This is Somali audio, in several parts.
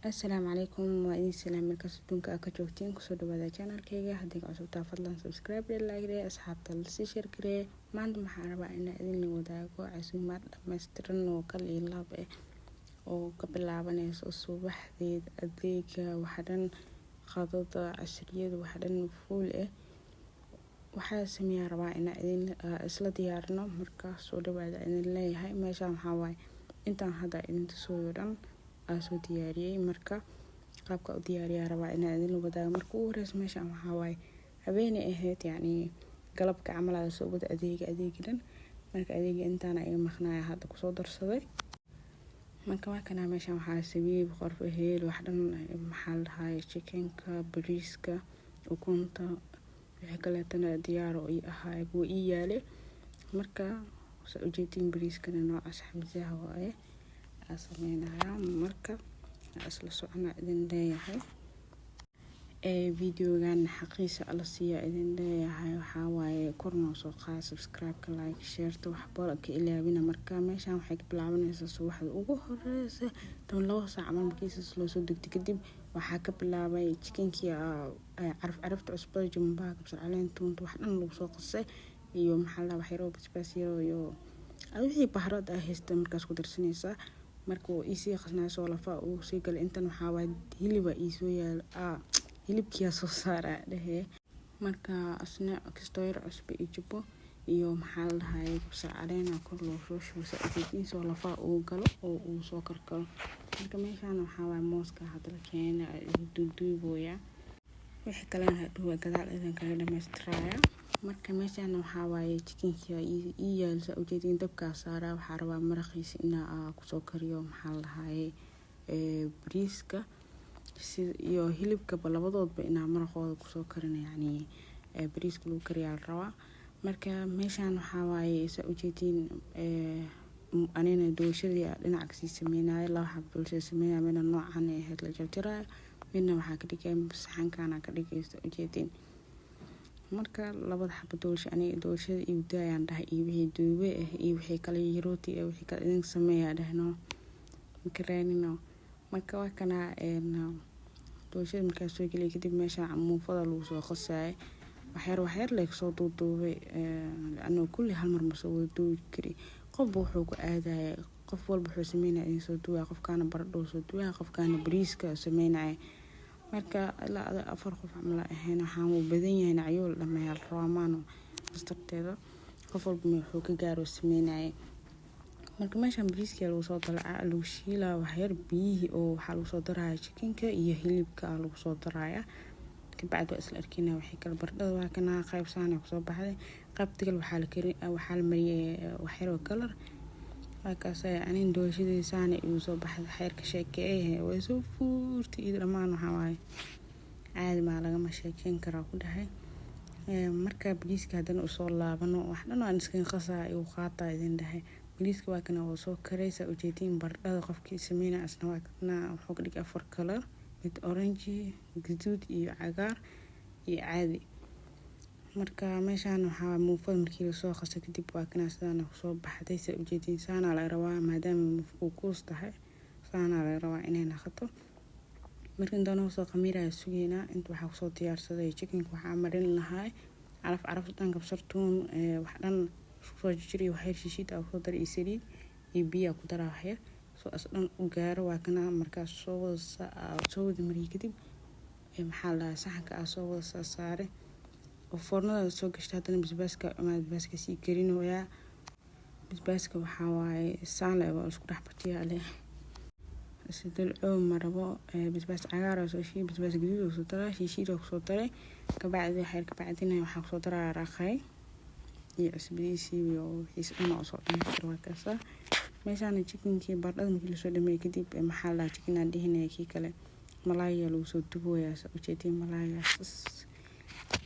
Assalaamu calaykum, waa idin salaam markaas adduunka aa ka joogtiin. Kusoo dhawaada channelkayga. Haddii ka cusubtaa, fadlan subscribe, like dheh, asxaabta lasii share garee. Maanta waxaan rabaa inaan idin wadaago casuumaad dhammaystiran oo kal iyo laab ah oo ka bilaabanayso subaxdeed, adeega waxa dhan, qadada, casriyada, waxa dhan fuul ah. Waxaa sameeyaa rabaa inaan idin isla diyaarino. Marka soo dhawaada idin leeyahay. Meeshaan waxaa waaye intaan hadda idin tusooyo dhan aa soo diyaariyey. Marka qaabka u diyaariyaa rabaa inaan idin wadaago. Marka ugu horeysa, meeshaan waxaa waaye habeenay ahayd, yacni galabka camal aa soo wada adeega, adeegi dhan. Marka adeega intaana iga maqnaaya hadda kusoo darsaday. Marka waa kanaa. Meeshaan waxaa sabiib, qorfo, heel, wax dhan, maxaa la dhahay, chickenka, bariiska, ukunta, wixii kaleetana diyaar oo ii ahaay wuu ii yaalay. Marka saa ujeedin, bariiskana noocaas xamsaha waaye aa sameynayaa. Marka isla socona idin leeyahay. Videogan xaqiisa ala siiya idin leeyahay. Waxaa waaye kornoo soo qaada subscribe-ka, like, shareta, waxba ka ilaabina. Marka meeshaan waxay ka bilaabanaysaa subaxda ugu horeysa, 12 saac camal markiisas loo soo degtay. Kadib waxaa ka bilaabay chickenkii, caraf carafta, cusbada, jumbaha, kabsar caleen, tuunta, wax dhan lagu soo qasay, iyo maxaa la wax yaroo basbaas yaro iyo wixii baharad ah haysta markaas ku darsanaysaa. Marka uu iisii qasnaa soo lafa uu sii galay. Intan waxaa waaye hiliba iisoo yaal, hilibkiyaa soo saaraa dhehe. Marka asna kastoo yar cusbo iyo jubbo iyo maxaa la dhahay kabsar caleena kor loo soo shubo, saa ujeediin, soo lafaha uu galo oo uu soo karkaro. Marka meeshaan waxaa waaye mooska hadda la keenay duuduubooya, wixii kalena hadhow gadaal idin kaga dhamaystiraaya. Marka meeshaan waxaa waaye chickenkii ii yaal, saa ujeediin, dabkaa saaraa. Waxaa rabaa maraqiisa inaa kusoo kariyo, maxaa la dhahaye, bariiska iyo hilibkaba labadoodba inaa maraqooda kusoo karina, yacni bariiska lagu kariyaa la rabaa. Marka meeshaan waxaa waaye, saa ujeediin, anina doolshadii dhinac kasii sameynaya. Laba xab doolshada sameynaya, midna noocan ay ahayd la jarjaraayo, midna waxaa ka dhigay saxankana ka dhigay, saa ujeediin. Marka labada xaba doolsho, aniga doolshada igu daayaan dhahay, iyo wixii duube ah iyo wixii kale rooti ah, wixii kale idinka sameeyaa dhahno makareenino. Marka waa kana doolshada markaa soo geliyay. Kadib meesha muufada lagu soo qasayay, waxyar waxyar lee kasoo duuduubay, anoo kulli hal mar ma soo wada duubi kari. Qofba wuxuu ku aadaya, qof walba wuxuu sameynaya idin soo duwaya. Qofkaana baradho soo duwaya, qofkaana bariiska sameynaya. Marka ilaa afar qof camal ahayn, waxaan uu badan yahay nacyo la dhameeyaa la rabaa maano astarteeda. Qof walba wuxuu ka gaaro sameynaya. Marka meeshan bariiska lagu soo dalacaa, lagu shiilaa waxyar biyihii oo waxaa lagu soo daraya chickenka iyo hilibka lagu soo daraya. Kabacdi waa isla arkina wixii kale. Baradhada waa kana, qayb saan kusoo baxday. Qaybta kale waxaa la kari, waxaa la mariyay waxyar oo kalar. Markaas anin doolshadii saana igu soo baxday. Xeerka sheekeeye way soo fuurtay iyo dhammaan. Waxaa waaye caadi maa lagama sheekeyn karaa ku dhahay. Marka bariiska haddana usoo laabano, wax dhan waan iskaga qasaa, igu qaataa idin dhahay. Bariiska waa kana, waa soo karaysa, ujeediin. Baradhada qofkii sameynaya asna waa kana, wuxuu ka dhigay afar kalar: mid orange, gaduud iyo cagaar iyo caadi. Marka meeshaan waxaa muufada markii lasoo qaso kadib, waa kana, sidaana kusoo baxday, saa ujeediin. Saanaa laga rabaa, maadaama muufku kuus tahay, saanaa laga rabaa inay naqato. Marka inta noo soo qamiiraya sugeynaa. Inta waxaa kusoo diyaarsaday chickenka, waxaa marin lahaa caraf caraf dhan, kabsar, tuun, wax dhan soo jijiriyo, waxyar shishiid aa kusoo daray iyo saliid iyo biyaa ku daraa waxyar soo as dhan u gaaro. Waa kana. Markaas soo wada soo wada mariyay kadib, maxaa la dhahaa, saxanka aa soo wada saasaaray oo foornada soo gashtay. Haddana basbaaska ama basbaaska sii karinoyaa. Basbaaska waxaa waaye saan le waa isku dhex batiyaa leh, isdalcoo ma rabo. Basbaas cagaar oo soo shiiday, basbaas gaduud oo soo daray, shiishiid oo kusoo daray. Kabacdi waxyar kabacdina waxaa kusoo daraya raqay iyo cusbadiisii iyo wixiis dhan oo soo dhamaystir. Waa kaasa. Meeshaana chickenkii baradhada markii lasoo dhameeyay kadib, maxaa la dhahaa, chicken aan dhihinaya, kii kale malaaya lagu soo duboyaa, saa ujeediin, malaaya sas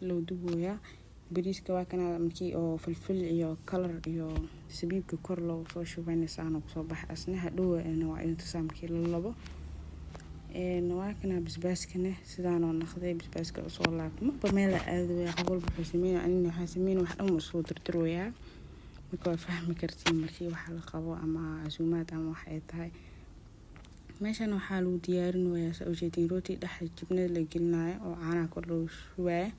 loo duboyaa. Bariiska waa kana, markii oo filfil iyo kalar iyo sabiibka kor loogu soo shubayna, saana kusoo baxay. Asna hadhow waa idin tusaa markii la labo. Waa kana basbaaskana, sidaanoo naqday basbaaska. Usoo laabtay marba meel la aadaya, qof walba wuxuu sameynaya, anina waxaa sameynaya, wax dhan wuu soo dirdirwayaa. Marka waa fahmi kartiin markii waxa la qabo ama casuumaad ama wax ay tahay. Meeshan waxaa lagu diyaarinayaa, saa ujeedin, rooti dhexda jibnada la gelinayo oo caanaha kor loogu shubaayo.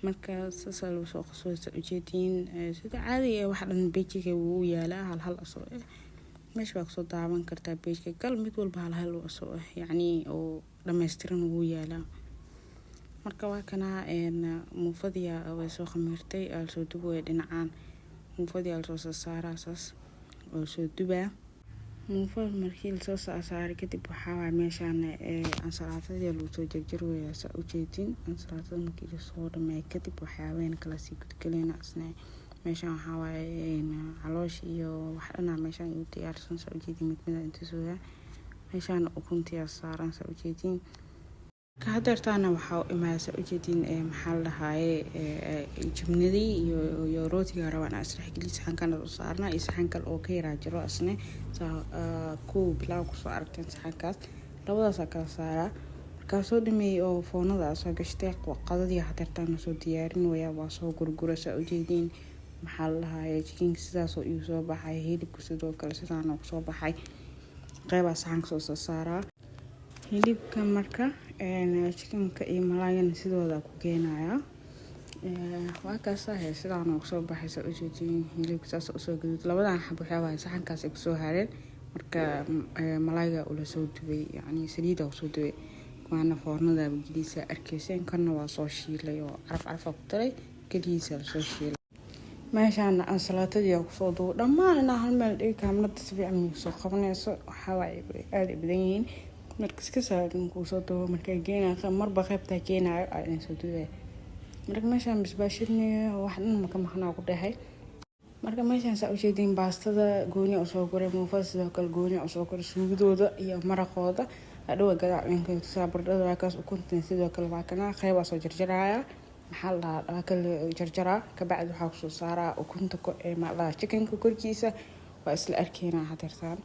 Marka saasaa lagu soo qasoo, saa ujeediin. Sida caadiga ah, wax dhan page-ka wuu yaalaa hal hal asoo ah. Meesha baa kusoo daawan kartaa, page-ka gal, mid walba hal hal asoo ah, yacni oo dhammaystiran wuu yaalaa. Marka waa kanaa, muufadiya way soo khamiirtay, aa lasoo dubaya. Dhinacaan muufadii aa lasoo saaraa, saas oo lasoo dubaa. Muufada markii lasoo saaray kadib, waxaa waay meeshaan ansalaatadii lagu soo jarjarwayaa, saa ujeedin. Ansalaatada markii lasoo dhameeyo kadib, waxyaabaheen kala sii gudgaleyna isna. Meeshaan waxaa waaye caloosh iyo wax dhanaa meeshaan igu diyaarsan, saa ujeedin. Mid mida inta sooyaa, meeshaan ukuntiyaa saaran, saa ujeedin. Ka hadeertaana waxaa u imaada, saa ujeedin, maxaa la dhahaaye, jibnadii iyo rootiga rabaan aan isdhexgeliyo. Saxankan u saarna iyo saxan kale oo ka yaraa jiro asne, saa kuwa bilaaw kusoo aragteen. Saxankaas labadaasaa kala saaraa. Markaa soo dhameeyey oo foonada soo gashtay, qadadii hadeertaana soo diyaarinaya, waa soo gurgura, saa ujeediin. Maxaa la dhahaaye, chicken-ka sidaasoo igu soo baxay, hilibka sidoo kale sidaan kusoo baxay. Qeybaa saxanka soo saaraa hilibka. Marka chicken-ka iyo malaayana sidooda ku keenayaa. Waa kaasahe, sidaan kusoo baxay, saa ujeediin. Hilibka saas usoo gaduud. Labadan xab waxaa waaye saxankaas ay kusoo hareen. Marka malaayga ula soo dubay, yacni saliida kusoo dubay, waana foornada geliisa arkeyseen. Kanna waa soo shiilay oo caraf carafa ku daray, keligiisa lasoo shiilay. Meeshaan ansalaatadii kusoo duubo dhammaan inaa hal meel dhigi. Kaamirada si fiican soo qabanayso, waxaa waaye aada u badan yihiin. Marka iska saaran kuu soo duubo, markaa geenayo marba qaybtaa keenayo aa idin soo duubaya. Marka meeshaan basbaashidniyo wax dhan maka maqnaa ku dhahay. Marka meeshaan, saa ujeediin, baastada gooni usoo guray, muufada sidoo kale gooni usoo guray, suugadooda iyo maraqooda hadhowa gadaal idinka tusaa. Baradhada waa kaas, ukuntan sidoo kale waa kana. Qeybaa soo jarjaraya, maxaa la dhahaa, waa kala jarjaraa. Kabacdi waxaa kusoo saaraa ukunta, maxaa la dhahaa, chicken-ka korkiisa. Waa isla arkeynaa hadeertaan.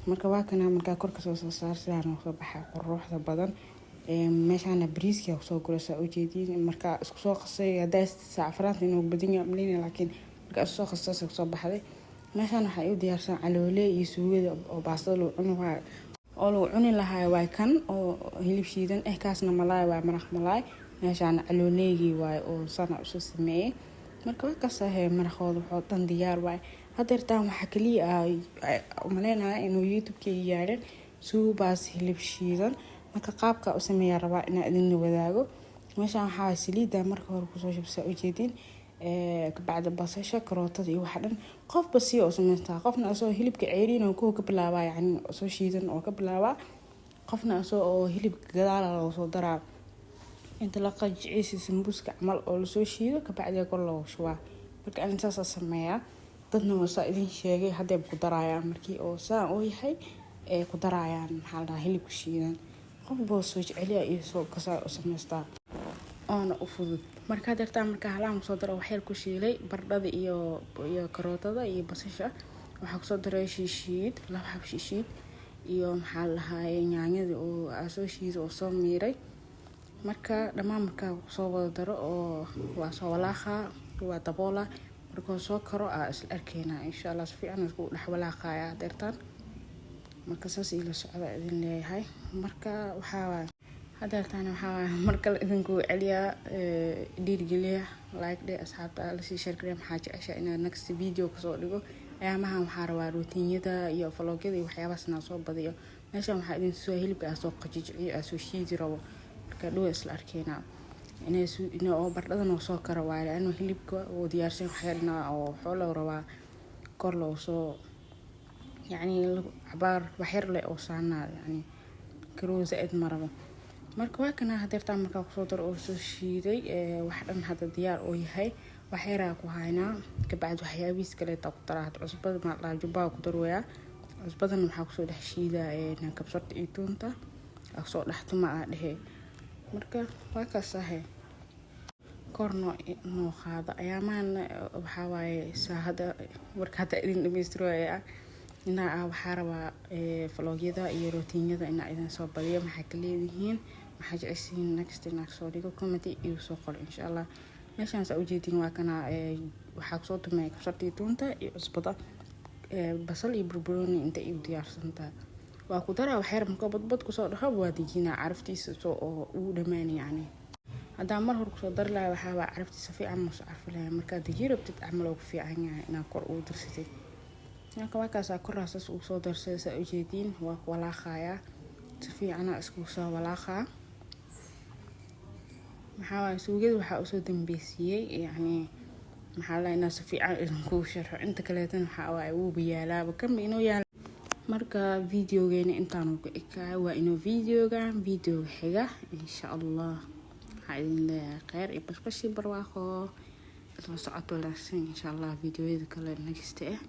Marka waa kana, markaa korka soo soo saar, sidaan soo baxay quruxda badan. Meeshaana bariiska kusoo guray, saa ujeediin. Marka isku soo qasay, haddaa saacfaraanta inuu badan yahay umaleynaya, laakiin marka isku soo qasay kusoo baxday. Meeshaan waxaa iu diyaarsan caloole iyo suugada oo baastada lagu cuni waayo, oo lagu cuni lahaa. Waay kan oo hilib shiidan eh, kaasna malaay waay, maraq malaay. Meeshaan calooleygii waay oo sana usoo sameeyey. Marka waa kaas ahe, maraqooda waxoo dhan diyaar waay. Hadeertaan waxaa kaliya umaleynaya inuu YouTube-keyga yaalin suubaas hilib shiidan. Marka qaabka u sameeyaa rabaa inaa idinla wadaago. Meeshaan waxaa saliida marka hore kusoo shubsaa, ujeedin. Kabacdi basasha, karootada iyo waxa dhan, qofba si oo sameystaa. Qofna asoo hilibka ceeriin oo kuwa ka bilaabaa, yacni soo shiidan oo ka bilaabaa. Qofna asoo oo hilibka gadaala loogu soo daraa, inta la qajiciisa sambuuska camal oo lasoo shiido, kabacdi kor loogu shubaa. Marka ani saasaa sameeyaa. Dadna waa saa idin sheegay, hadday ku darayaan markii oo saan oo yahay ee ku darayaan, maxaa la dhahaa, hilibka shiidan. Qofba soo jeceliya iyo soo kasaa u samaystaa oona u fudud. Marka hadeertaa, marka halaan kusoo daro, waxyar ku shiilay baradhada iyo karootada iyo basasha. Waxaa kusoo daray shiishiid, laba xab shiishiid, iyo maxaa la dhahaaye, yaanyada oo aa soo shiiday oo soo miiray. Marka dhammaan markaa kusoo wada daro oo waa soo walaaqa, waa daboola. Markuu soo karo aa isla arkeynaa, insha Allah. Si fiican isku dhex walaaqaya hadeertaan. Marka saas ila socda idin leeyahay. Marka waxaa waay hadeertaan, waxaa waay mar kale idinku celiyaa, dhiirigeliya, like dhe, asxaabta lasii share gareya. Maxaa jecesha inaa next video kasoo dhigo? Ayaamahan waxaa rabaa routine-yada iyo vlog-yada iyo waxyaabahaas inaan soo badiyo. Meeshan waxaa idin soo hilibka aa soo qajijiciyo, aa soo shiidi rabo. Marka dhowa isla arkeynaa inay oo baradhadan oo soo karo waaye, laano hilibka oo diyaarsan waxyar inaa oo xoola rabaa kor loo soo, yacni cabaar waxyar leh oo saanaa, yacni karoo zaaid ma rabo. Marka waa kana, hadeertaan markaa kusoo daro oo soo shiiday, wax dhan hadda diyaar oo yahay. Wax yaraa ku haynaa, kabacdi waxyaabihiis kaleeta ku daraa. Hadda cusbada, maa dhahaa, jubbaa ku darwayaa. Cusbadan waxaa kusoo dhex shiidaa kabsarta iyo tuunta aa kusoo dhex tuma aa dhehe. Marka waa kaas ahe, kor noo qaada. Ayaamahan waxaa waaye saa hadda warka hadda idin dhamaystiraya inaa ah, waxaa rabaa vlog-yada iyo routine-yada inaa idin soo badiyo. Maxaa ka leedihiin? Maxaa jeceshihiin next inaa kasoo dhigo? Comment iyo soo qor, insha Allah. Meeshaan saa ujeedin, waa kana, waxaa kusoo tumay kabsarta iyo tuunta iyo cusbada, basal iyo barbarooni inta igu diyaarsantahay. Waa ku daraa waxyar. Marka badbad kusoo dhaho, waa dejinaa, caraftiisa soo oo uu dhamaan. Yacni haddaan mar hore kusoo dari lahay, waxaabaa caraftiisa fiican musu carfi lahay. Markaad deji rabtid camal oo ku fiican yahay inaad kor ugu darsatid. Marka waa kaasaa, koraa saas ugu soo darsaday. Saa ujeediin, waa ku walaaqayaa si fiicana, iskugu soo walaaqaa. Maxaa waaye, suugada waxaa usoo dambeysiiyey, yacni maxaa la inaa si fiican idinkugu sharxo. Inta kaleetana waxaa waaye wuuba yaalaaba, kanba inoo yaala. Marka videogeena intaan ku ekaay. Waa inuu videogan videoga xiga, insha Allah. Waxaa idin leeyahay kheyr iyo bashbashi, barwaaqo, isla socod wanaagsan, insha Allah, videoyada kale next ah.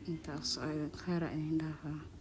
Intaas kheyra idin dhaafaa.